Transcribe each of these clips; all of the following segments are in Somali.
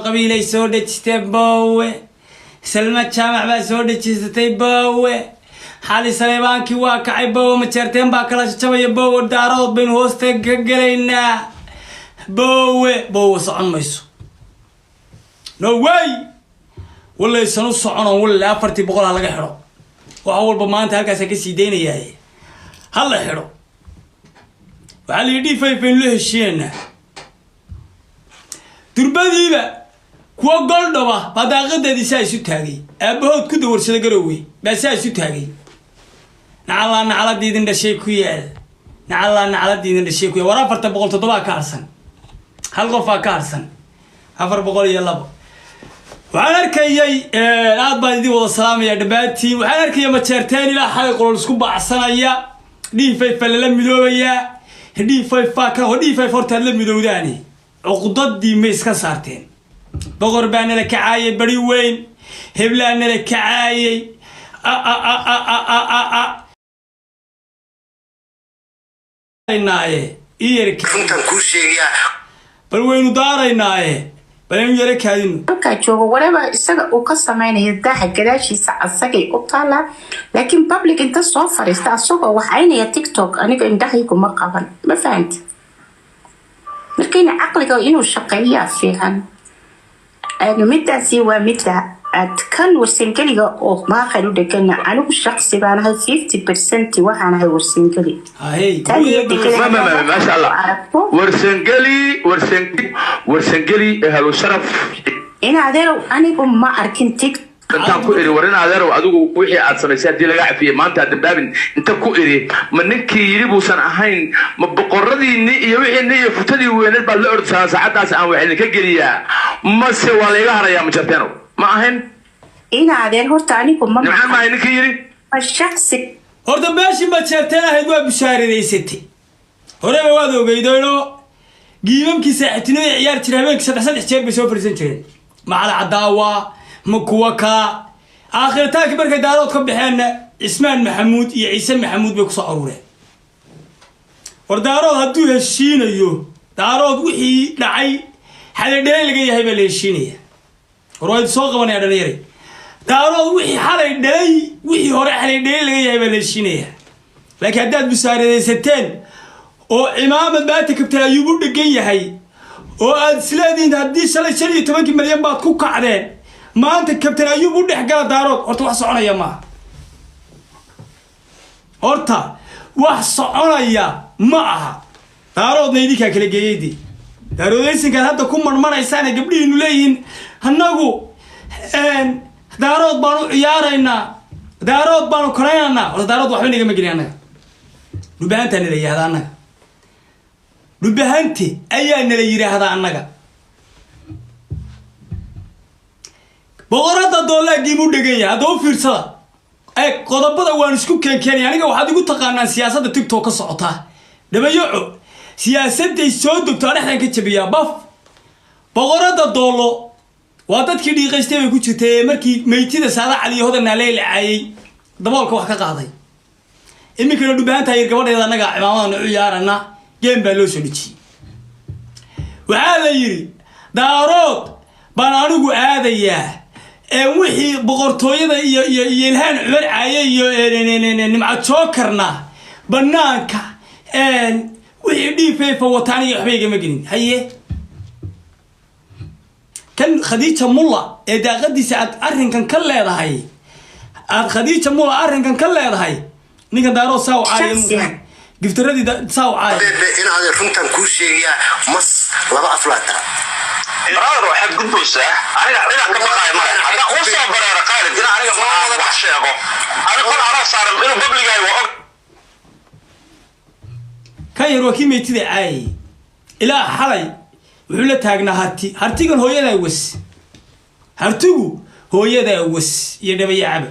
Qabiilay soo dhejisteen boowe. Salma Jaamac baa soo dhejisatay boowe. Xali Saleebaankii waa kacay boowe. Majeerteen baa kala jajabaya boowe. Daarood baynu hoosta ka gelaynaa boowe. Boowe, socon mayso. No way, walaysan u soconon. Walle 400 ha laga xidho. Wax walba maanta halkaasaan kasii daynayaay, ha la xidho. Waxaa la yidhi D5 baynu la heshiinaynaa. Durbadiiba kuwa goldhaba baa daaqadeedii saa isu taagay. Aabahood ku dawarsada Garowe baa saa isu taagay. Nacallaa nacaladii idin dhashay ku yaal, nacallaa nacaladii idin dhashay ku yaal. War 400 toddobaa ka harsan, hal qofaa ka harsan, 402. Waxaan arkayay, aad baan idin wada salaamaya dhammaantiin. Waxaan arkaya Majeerteen ilaa xalay qolol isku baacsanaya. D5 baa lala midoobayaa, D5 baa kan oo D5. Hortaad la midowdaani, cuqdadii ma iska saarteen? Boqor baa nala kacaayay, bari weyn heblaa nala kacaayay. A naaye iyarka. Runtaan kuu sheegayaa. Bal waynu daaraynaaye, bal aynu yaro kaadino. Halkaa joogo, whatever isaga uu ka samaynayo daaha gadaashiisa asagay u taalaa, laakiin public inta soo fariista asagoo waxaynaya TikTok, aniga indhahaygu ma qaban. Ma fahanti? Markayna caqliga inuu shaqeeyaa fiican. Midaasi waa midda aad kan Warsangeliga oo maaqan u dhegana. Anigu shaqsi baan ahay, 50% waxaan ahay Warsangeli. Ahey. Tan iyo dekedda Ma ma ma, maasha Allah. Aragto. Warsangeli, Warsangeli, Warsangeli ehlu sharaf. In adeerow, anigu ma arkin TikTok. Intaan ku iri, war in adeerow, adigu wixii aad samaysay haddii laga cafiyey, maanta aad dambaabin. Inta ku iri, ma ninkii yidhi buusan ahayn? Ma boqoradiinni iyo wixiinni iyo futadii weyneed baad la ordsaa? Saacaddaas aan wax idinka geliyaa, mase waa layga harayaa? Majarteenow, ma ahayn? In adeer, horta anigu ma Nimcaan, ma ahayn ninkii yidhi? Ma shaqsi. Horta meeshii Majeerteen ahayd waa bushaaradaysatay. Horeba waad ogeydeenoo giimamkii saaxiibtinimada ciyaar jira habeenkii saddex saddex jeer bay soo fadhiisan jireen. Macala Cadaawa ma kuwa kaa aakhiritaanki markay Daarood ka baxeenna, Cismaan Maxamuud iyo Ciise Maxamuud bay kusoo aruureen. War Daarood hadduu heshiinayo, Daarood wixii dhacay xalay dhalay laga yahay baa la heshiinaya. War waa idin soo qabanaya, dhalinyari. Daarood wixii xalay dhalay, wixii hore xalay dhalay laga yahay baa la heshiinaya. Laakiin haddaad busaaradaysateen oo cimaamad maanta Kabtan Ayuub u dhegan yahay oo aad isleedihiin haddii shalay 15-kii milyan baad ku kacdeen, maanta Kabtan Ayuub u dhex gala Daarood, horta wax soconaya maaha. Horta wax soconaya ma aha. Daaroodna idinkaa kala geeyeyde. Daaroodaysinkaad hadda ku marmaraysaane gabdhihiinu leeyihiin, annagu Daarood baanu ciyaaraynaa, Daarood baanu koraynaynaa. Horta Daarood waxba nagama gelin annaga. Dhubahantaa nala yihahdaa annaga, Dhubahante ayaa nala yidhaahdaa annaga. Boqorada doolaagiimu dhegan yahay. Hadda u fiirsada, eeg, qodobada waan isku keenkeenaya. Aniga waxaad igu taqaanaan siyaasadda TikTok ka socotaa dhabayoco. Siyaasadday soo degto a dhexdan ka jabiyaa baf. Boqorada Doolo waa dadkii dhiiqaystay bay ku jirtay ee markii meytida Saada Cali iyo Hodan Naaley la caayay daboolka wax ka qaaday. Iminkana Dhubahantaa yar gabadheeda annaga cimaamadan u ciyaarana game baa loo soo dhejiyey. Waxaa la yidhi Daarood baan anigu aadayaa ee wixii boqortooyada iyo Ilhaan Cumar caaye iyo Nimco Jookarna banaanka, wixii dhiifayfa wata aniga waxba igama gelin. Haye, kan Khadiija Mulla ee daaqadiisa aad arrinkan ka leedahay, aad Khadiija Mulla arrinkan ka leedahay, ninkan Daarood saa u caaya, giftaradii saa u caaya. Bebe, in adeer, runtaan kuu sheegayaa, mas laba aflaata. Brother, waxaad gudbaysaa aniga dhinac ka baqaayo male. Haddaan uu soo bareero Khaalid in aniga ma aan wax sheego, ani qol anoo saaran inuu public-gahay waa og. Kan yar waa kii meytida caayay. Ilaa xalay wuxuu la taagnaa Harti. Hartigan hooyadaa was, Hartigu hooyadaa was iyo dhabayacaba.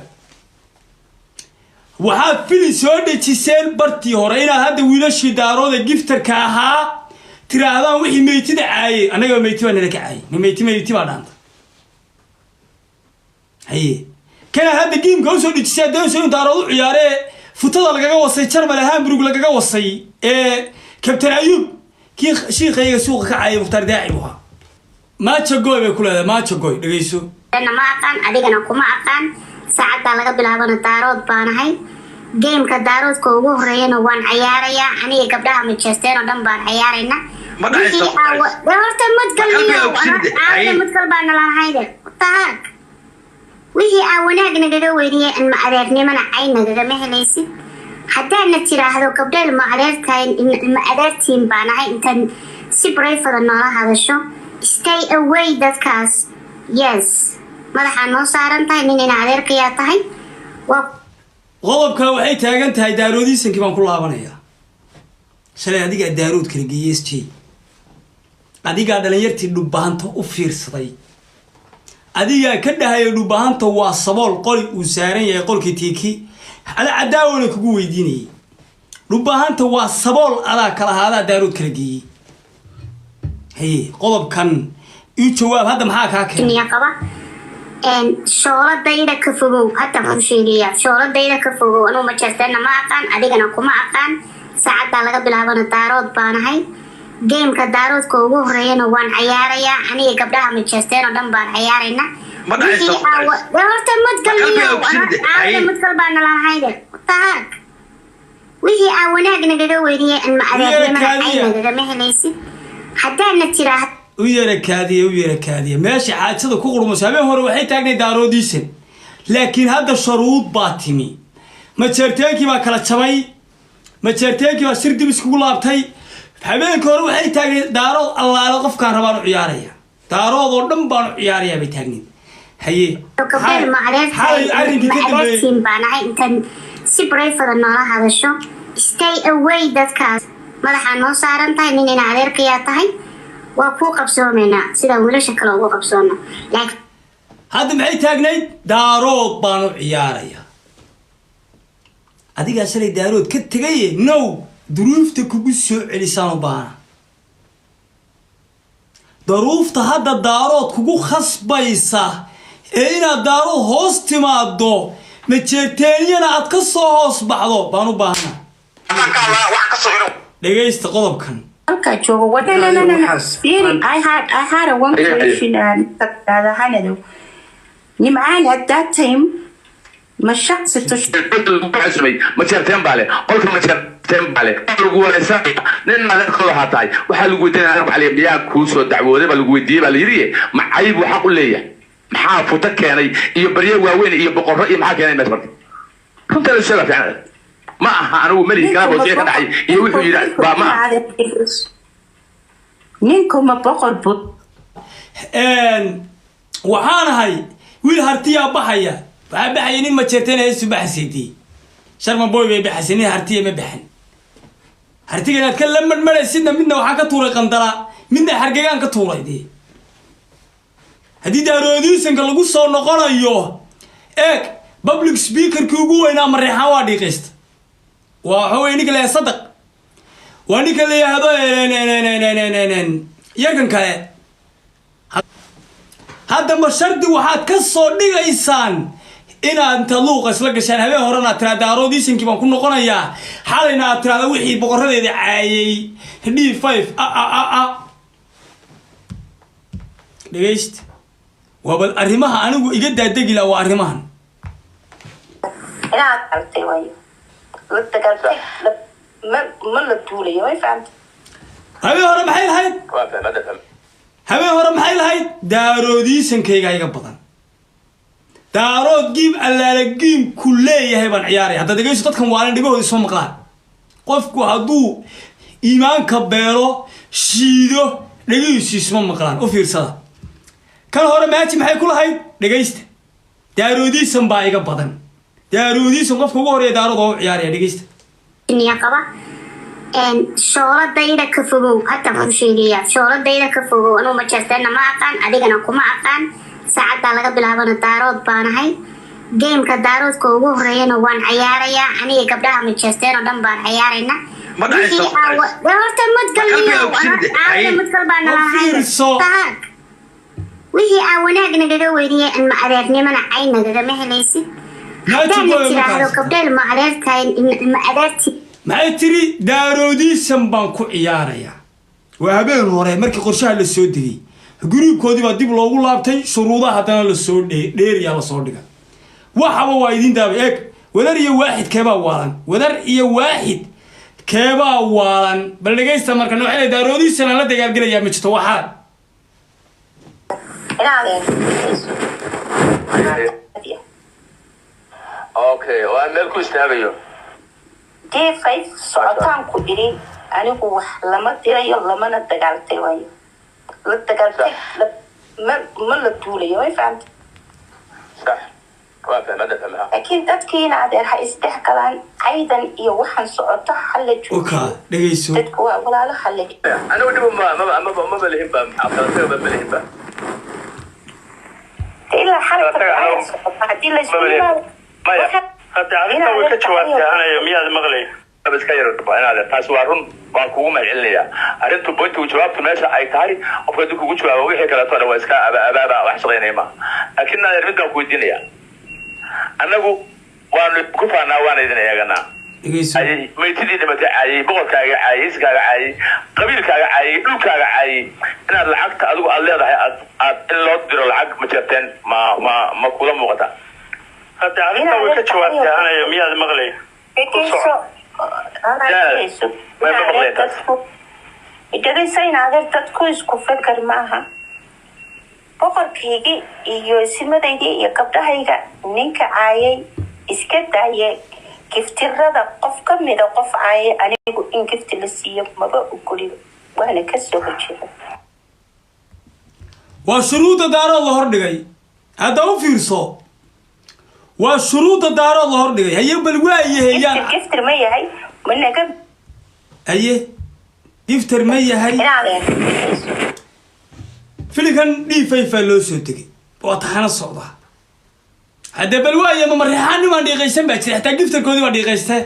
Waxaad fili soo dhejiseen bartii hore inaad hadda wiilashii Daarooda giftarka ahaa tiraahdaan wixii meytida caayay. Annagaba meyti baa nala ka caayay. Ma meyti meyti baa dhaanta? Haye, kanaad hadda game-ka usoo dhejisay doonayso inuu Daarood u ciyaaree, futada lagaga wasay, Jarmal Hamburg lagaga wasay ee Kabtan Ayuub, kii shiikhayga suuqa ka caayay, Mukhtaar Daaci buu ahaa. Maaja goy bay ku leedahay, maaja goy. Dhegeyso. Ma aqaan, adigana kuma aqaan. Saacaddaa laga bilaabana Daarood baanahay. Gameka Daaroodka ugu horeeyana waan cayaarayaa. Aniga gabdhaha Majeerteen oo dhan baan cayaarayna. Ma dhacayso, Wixii ma dhacayso. Dee horta Qalbiga mudgal ogsidde, caawada ay. mudgal baa nalahayde tahaag. Wixii aa wanaag nagaga weyniyey ilma adeernimana cay nagagama helaysid. Haddaadna tiraahdo gabdha ilma adeertahay, ilma adeertiin baanahay, intaad si private noola hadasho, stay away dadkaas. Yes, madaxaa noo saaran tahay, nin ina adeerkayaa tahay waa. Qodobka waxay taagan tahay Daaroodiisankii baan ku laabanayaa. Shalay adigaa Daarood kala geeyey, SJ. Adigaa dhalinyartii Dhubahanta u fiirsaday, adigaa ka dhahaya Dhubahanta waa sabool, qoli uu saaran yahay qolkii tiiki ala cadaawana kugu weydiinayay. Dhubahanta waa sabool, adaa kala ahaadaa Daarood kala geeyey. Haye, qodobkan ii jawaab. Hadda maxaa kaa keenay? Niya qaba shooladayda ka fogow. Hadda kuu sheegaya, shooladayda ka fogow. Anuu Majeerteenna ma aqaan, adigana kuma aqaan. Saacaddaa laga bilaabana Daarood baanahay. Gameka Daaroodka ugu horeeyana waan cayaarayaa. Aniga gabdhaha Majeerteen oo dhan baan cayaarayna. Ma dhacayso, Wixii ma dhacayso. Dee horta mudgal Qalbiga iyo ogsidde, caawada ay. mudgal baa nalahayde tahaag. Wixii aa wanaag nagaga weyniyey ilma adeernimana cay kaadiya. nagagama helaysid. Haddaadna tiraahdo U yara kaadiya, u yara kaadiya. Meesha xaajada ku qurmayso, habeen hore waxay taagnay Daaroodiisan, laakiin hadda sharuud baa timi. Majeerteenkii baa kala jabay, Majeerteenkii baa shir dib iskugu laabtay. Habeenka hore waxay taagnayd Daarood allaale qofkaan rabaan u ciyaaraya, Daarood oo dhan baan u ciyaarayaa bay taagnayd. Haye, gabdha ilma xalay arrinkii ka dambeeyey. adeertiin baanahay, intaad si private noola hadasho, stay away dadkaas. Madaxaa noo saaran tahay, nin ina adeerkayaa tahay waa kuu qabsoomaynaa sidaan wiilasha kale ugu qabsoono, laakiin Hadda maxay taagnayd? Daarood baan u ciyaaraya. Adigaa shalay Daarood ka tegaye, now duruufta kugu soo celisaan u baahana. Daruufta hadda Daarood kugu khasbaysa ee inaad Daarood hoos timaado, Majeerteeniyana aad ka soo hoos baxdo baan u baahana. Wax ka soo Dhegaysta qodobkan. Halkaa joogo no, no, no, no, no. Fiiri, I had a one question. Hanadow Nimcaan at that time ma shaqsi tush Cusubay Majeerteen baa leh, qolka Majeerteen baa leh lagu wareysanaya. Nin adeerkooda waxaa tahay, waxaa lagu weydiinaya cali miyaa kuu soo dacwooday baa lagu weydiiyey, baa la yidhi ma cayb buu xaq u leeyahay? Maxaa futo keenay iyo barye waaweyn iyo boqorro iyo maxaa keenay meesha? Marka runta la sheega fiican ma aha. Anigu melihi kala boosiye ka dhacay iyo wuxuu yidhi baa ma aha. Ninku ma boqor bu Waxaan ahay wiil Hartiyaa baxaya. Waxaa baxaya nin Majeerteen haystu baxaysay, Sharma Boy bay baxaysay. Nin Hartiya ma baxan. Hartiga inaad ka la marmaraysidna, midna waxaan ka tuuray Qandala, midna Xargegaan ka tuuray. Dee haddii Daaroodiisanka lagu soo noqonayo, eeg, public speakerkii ugu weynaa Mareexaan waa dhiiqaysta. Waa waxa weye ninka la Sadaq, waa ninka la yidhaahdo yarkan kale. Hadda ma shardi waxaad ka soo dhigaysaan inaad intaad luuqa isla gashaan, habeen horena aad tiraa Daaroodiisankii baan ku noqonayaa, xalayna aad tiraahda wixii boqoradeeda caayay D5 a a a a. Dhegaysta, waa bal arrimaha anigu iga daadegi laha waa arrimahan. Inaad dagaaltay waayo la dagaaltay ma la duulayo, way fahamtay? Habeen hore maxay lahayd? Waa fahmay, hadda fahmay. Habeen hore maxay lahayd? Daaroodiisankayga iga badan, Daarood game allaala game ku leeyahay baan ciyaaraya. Hadda dhegayso, dadkan waalin dhegahooda soo maqlaan. Qofku hadduu iimaanka beelo shiido, dhegihiisu isma maqlaan. U fiirsada kan hore maaji maxay ku lahayd? Dhegaysta, Daaroodiisan baa iga badan, Daaroodiisan qofka ugu horeeya Daarood oo u ciyaaraya. Dhegaysta. Niya qaba shooladayda ka fogow. Hadda kuu sheegaya, shooladayda ka fogow. Anuu Majeerteenna ma aqaan, adigana kuma aqaan. Saacaddaa laga bilaabana Daarood baanahay. Gameka Daaroodka ugu horeeyana waan cayaarayaa. Aniga gabdhaha Majeerteen oo dhan baan cayaarayna. Ma dhacayso, Wixii ma dhacayso. Dee horta mudgal Qalbiga iyo ogsidde, caawada ay. mudgal baa U nalahay fiirso. tahaag. Wixii aa wanaag nagaga weyniyey ilma adeernimana cay nagagama helaysid. Maaji Haddaadna boy ma tiraahdo kaasata. gabdha ilma adeertahay, ilma adeertii Maxay tiri? Daaroodiisan baan ku ciyaarayaa. Waa habeen hore markii qorshaha la soo degay. Group-koodii baa dib loogu laabtay. Shuruudaha haddana lasoo dheeriyaa lasoo dhigay. Waxaba waa idin daabay. Eeg, wadar iyo waaxid keebaa waalan? Wadar iyo waaxid keebaa waalan? Bal dhegaysta. Marka noocyada Daaroodiisana la dagaalgelayaa ma jirto waxaa. Inaadeen. Okay, waa meel ku istaagayo. D5 socotaanku idhi, anigu wax lama dirayo, lamana dagaaltamayo, la dagaaltay ma la duulayo, may fahamta? Sax, waa fahmada, fahmaha. Laakiin dadkiina, adeer, ha isdhex galaan. Caydan iyo waxaan socoto ha la Oka joojiyo. Dhegayso. Dadku waa walaalo, ha la Anigu dhibo ma maba maba maba lihin ba, maxaa kala taga ma lihin ba. Ilaa xalka Kala taga, caydan socota haddii la isku Maba lihin. yimaado. Maya. Hadda arrinta way ka jawaabtay anaya, miyaad maqlay? Aba iska yaro dhaba inaad taasi waa run, waan kugu mahadcelinayaa. Arrintu pointigu jawaabtu meesha ay tahay, qofka haddii kugu jawaabo, wixii kaleeto dhan waa iska aba abaaba, wax shaqaynaya maaha. Laakiin adeer, midaan ku weydiinaya, annagu waanu ku faanaa, waana idin eeganaa. Dhegayso. Ayay maytidii dhimatay caayay, boqorkaaga caayay, iskaaga caayay, qabiilkaaga caayay, dhulkaaga caayay, inaad lacagta adigu aad leedahay aad in loo diro lacag ma jeerteen, ma kula muuqata? Hadda arrinta way ka jawaabtay anaya, miyaad maqlay? Dhegeyso. Yeah. Ma maqlay taas. Dhegeyso in adeer, dadku isku feker maaha. Boqorkaygii iyo simadaydi iyo gabdhahayga ninka caayay iska daaye, giftirada qof ka mida qof caayay, anigu in gifti la siiyo maba ogoliyo, waana kasoo horjeeda. Waa shuruudda Daarood la hordhigay. Hadda u fiirso, waa shuruudda Daarood la hordhigay. Haye, bal waayaheyaan. Giftir, giftir ma yahay, ma naga Haye, gifter ma yahay? In adeer. Filinkan D5 aa loo soo degay, waa taxano socda. Haddee bal waaye, ma Mareexaan nimaan dhiiqaysan baa jira? Xitaa gifterkoodii baa dhiiqayste.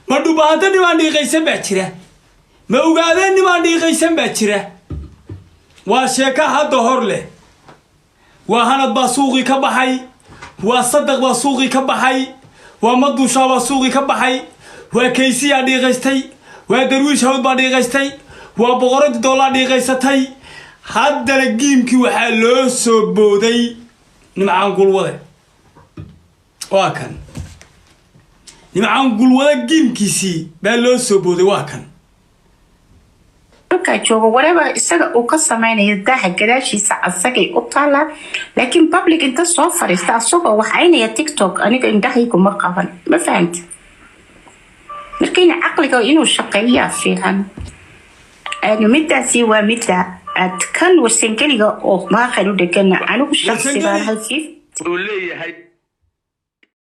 Ma Dhubahanta nimaan dhiiqaysan baa jira? Ma Ogaadeen nimaan dhiiqaysan baa jira? Waa sheeko hadda hor leh. Waa Hanad baa suuqii ka baxay, waa Sadaq baa suuqii ka baxay, waa Maduushaa baa suuqii ka baxay, waa Kaysiyaa dhiiqaystay, waa Darwiish Hawd baa dhiiqaystay, waa Boqoradii Doolaa dhiiqaysatay. Haddana game-kii waxaa loo soo booday Nimcaan Gulwade. Waa kan Nimcaan Gulwade, game-kiisii baa loo soo booday, waa kan. Halkaa joogo, whatever isaga uu ka sameynayo daaha gadaashiisa asagay u taalaa. Laakiin public inta soo fariista asagoo waxaynaya TikTok, aniga indhahaygu ma qaban, ma fahamti? Markayna caqliga inuu shaqeeyaa fiican. Midaasi waa midda aad kan Warsangeliga oo maaqan u dhegana, anigu shaksi baan ahay. Uu leeyahay.